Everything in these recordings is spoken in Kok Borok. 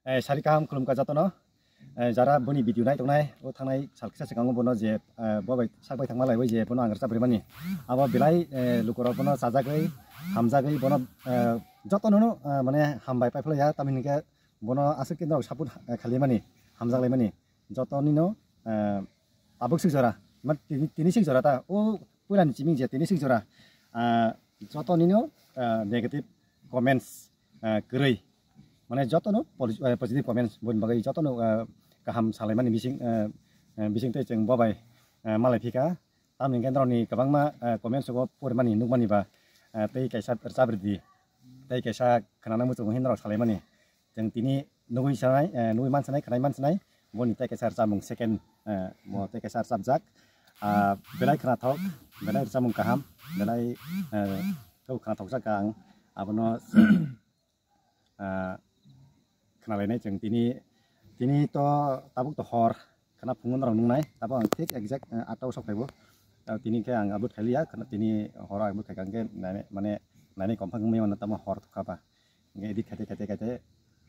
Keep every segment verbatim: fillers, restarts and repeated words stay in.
Eh, sari kaham khulumkha jotono. Eh, jara boni video nai tongnai, o thangnai sal kisa swkango bono je, eh, bo bai sak bai thangma laiwi je bono ang rwchap rimani. Abo belai, eh, lukurok bono chajagwi, hamjagwi bono, eh, jotono no, eh, mane hambai paiphlaiya, tamni hwnkhe bono aswk khe norok support, eh, khailaimani, hamjaklaimani. Jotonino, eh, tabuk sik jora, ma tini, tini sik jora ta, o puilani chiming je tini sik jora, ah, jotonino, ah, negative comments, ah, kwrwi, mane jotono poli-, ah, positive comments boni bagwi jotono, ah, kaham salaimani bising, ah, ah, bising tei chwng bobai, ah, malai phika. Tamni hwnkhe norokni kwbangma, ah, comments o porimani nukmani ba, ah, tei kaisa rwchap ridi, tei kaisa khwnana muchungo hwnwi norok salaimani. Chwng tini nugwi sanai, eh, nugwi mansanai, khwnai mansanai, boni tei kaisa rwchapmung second, eh, bo tei kaisa rwchapjak. Ah, belai khwnathok, belai rwchapmung kaham, belai, eh, kebo khwnathokjak ang, abono, ah, khwnalainai chwng tini, tini to tabuk to hor, khwna phungo norok nungnai, tabuk ang thik exact, eh, atta o sok phaibo. Ah, tini khe ang upload khailiya, khwna tini horo upload khaikha hwnkhe nainai, mane nainai komphang wngmani tamo hor thukha ba. Hingke edit khaite, khaite, khaite,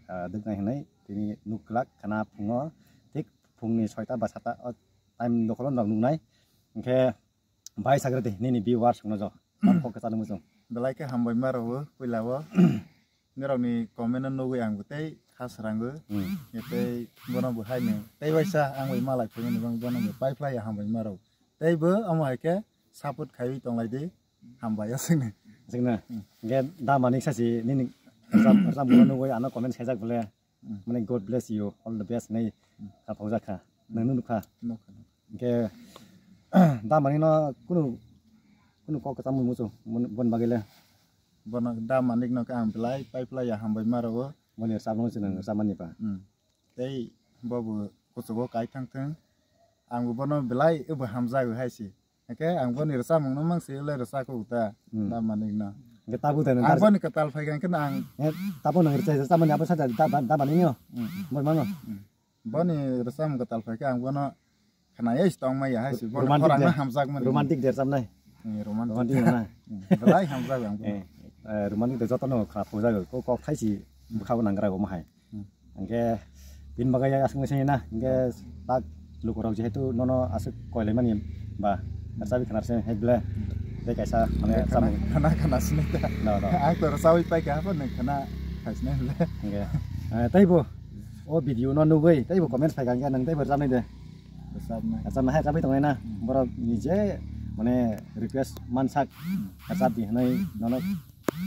ah, dwknai hinui tini nuk glak khana phungo, thik phungni soita ba sata o time dokholo norok nuknai. Hingke bai sagra de nini viewers rokno jo tam kok kwchangno muchung. Belai khe hambai ma rwo puila o. Norokni comment no nugwi ang bo tei kha srango. Hmm. Tei bono bo haino tei waisa ang bai malai phungo ni bang bono bo pai phlai ya hambai ma rwo. Tei bo omo hai khe support khaiwi tonglai di. Hambai aswkno. Aswkno. Hmm. Hingke da manik sasi nini rwchap, rwchapmungno nugwi ano comment khaijak bole. Hmm. Mane God bless you, all the best hinwi Hmm. kha phawjak kha. Nwng nukha. Nukha, nukha. Hingke da manikno kunu, kunu kok kwchangmung muchung, boni bagwi le. Bono da manikno khe ang belai pai phlai ya hambai ma rwo. Boni rwchapmung se nwng rwchapmani ba. Hmm. Tei bo bo kuchugo kai thang thung. Ang bo bono belai ebo hamjago hai se. Hake ang boni rwchapmung no mang se le rwchak ko ta Hmm. da manik no. Hake tabuk da Ang nang boni kwtal phai khe ang. Eh, tabuk nang rwchap rwchapmani abo sa da, da, da manik no. Hmm. Boni mano. Hmm. Boni rwchapmung kwtal phai khe ang bono khna ye tong ma ya hai se. Bono Romantic khorang de. No hamjak mani. Romantic de rwchapnai. Hmm, romantic. Romantic na. Hmm, belai hamjak ang bono. Eh, eh, romantic de joto no khna phawjak ko kok thaisi bwkha bo nang gra go ma hai. Hmm. Hingke bini bagwi aswk wngwi sini na, hingke tak lukurok jehetu nono aswk koilaimani ba, rwchapwi khna rwchapwi hai ble, tei kaisa mane Khana, chamung. Khana, khana sinai ta. No, no. Ang to rwchapwi paikha, haphano khana khaisinai ble. Hingke, eh, teibo o video no nugwi, teibo comments phaikha, hingke nwng teibo rwchapnai de. Rwchapnai. Rwchapnai hai rwchapwi tongnai na, Hmm. borok ni je mane request mansak, Hmm. rwchapdi hinwi nono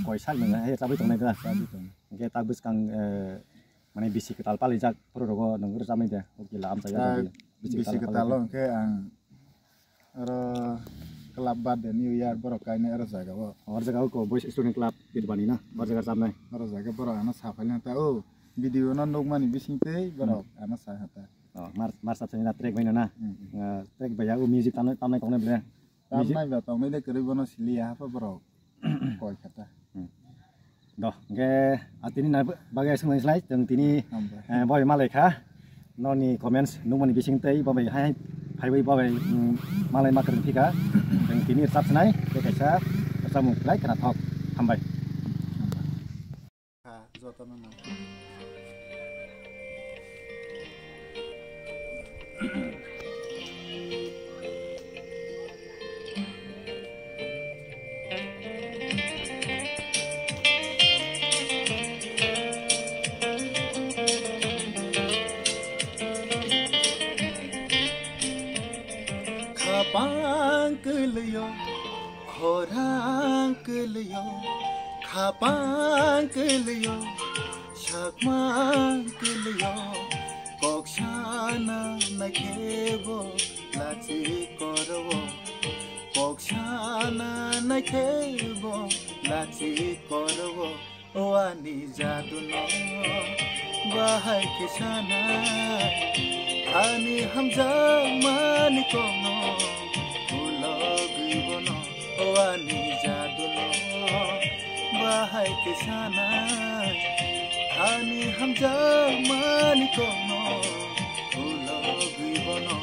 koi sak nung hai rwchapwi tongnai da. Rwchapwi tongnai. Hingke tak bwskang, eh, mane bisi kwtal palijak phuru rogo nwng rwchapnai de, o kila amchai Ah, ya bisi bisi kwtal kwtal palijak. Hwnkhe ang oro club birthday new year borok kainai oro jaga o. Oro jaga o ko boys student club Birbani na, oro jaga rwchapnai. Oro jaga borok ano saphai nang ta o video no nukmani bising tei borok Hmm. ano sa ha ta. Oh, mar, mar sap sani na track bai no na. Hmm, hmm. Ah, track bai ya o music tamnai, tamnai tongnai ble. Tam Music? Nai ba tong nai de kwrwi bono sili ya hapha borok. Koi kha ta. Hmm. Do, hingke a tini na bagwi aswk nang slai, chwng tini, Hambai. Eh, bai malai kha. Noni comments nukmani bising tei bo bai hai, hai phaiwi bo bai, mm, malai ma kwrwng phika. Chwng tini rwchap sinai, tei kaisa rwchapmung belai khwnathok. Hambai. Hambai. Kha, jotono no. Khapang kwlwio. Khorang kwlwio, khapang kwlwio, sakmang kwlwio, kok sana naikhe bo lachi koro, kok sana naikhe bo lachi koro. O ani jadu no bahai khe sana, ani hamjakmani kokno ulogwi bono. O ani jadu no bahai khe sana, ani hamjakmani kokno ulogwi bono.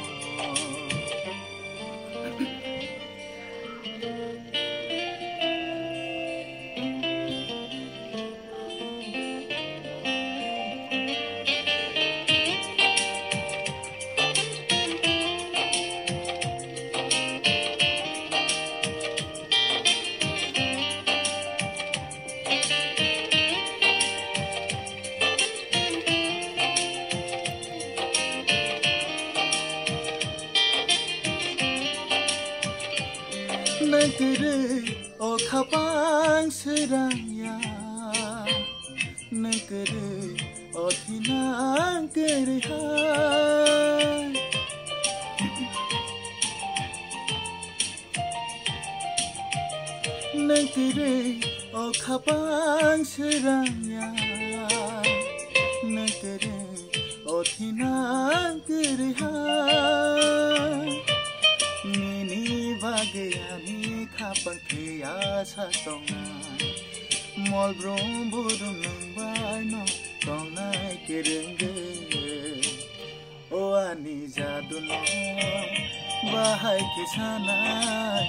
Kwrwi o khapang swrang ya, nwng kwrwi o thinang kwrwi hai. Nwng kwrwi o khapang swrang ya, nwng kwrwi o thinang kwrwi hai. Nini bagwi ani khapang thwiya sa tongnai, mol brum budum nwng bai no tongnai kwrwngwi. O ani jadu no bahai khe sanai,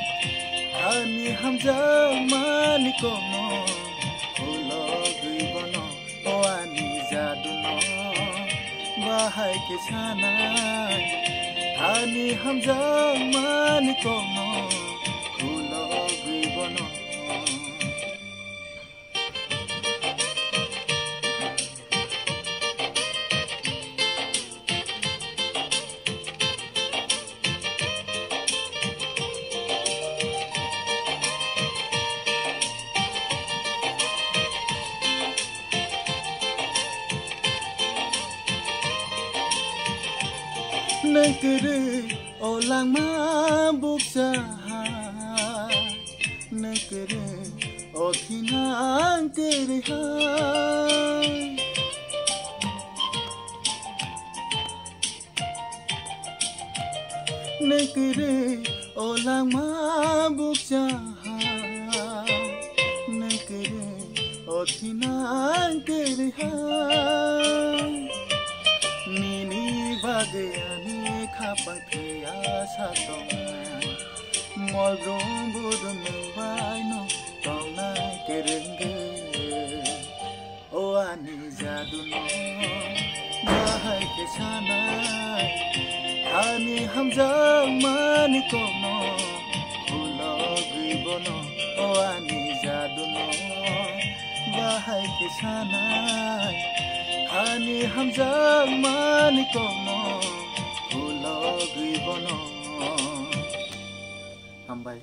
ani hamjakmani kokno khulogwi bono. O ani jadu no bahai khe sanai, ani hamjakmani kokno khulogwi bono. Nwng kwrwi o langma bukcha ha, nwng kwrwi o thinang kwrwi hai. Nwng kwrwi o langma bukcha ha, nwng kwrwi o thinang kwrwi hai. Nini bagwi ani khapang thwiya sa tongnai, mol brum budum nwng bai no tongnai kwrwngwi. O ani jadu no bahai khe sanai, ani hamjakmani kokno khulogwi bono. O ani jadu no bahai khe sanai, ani hamjakmani kokno khulogwi bono. Hambai.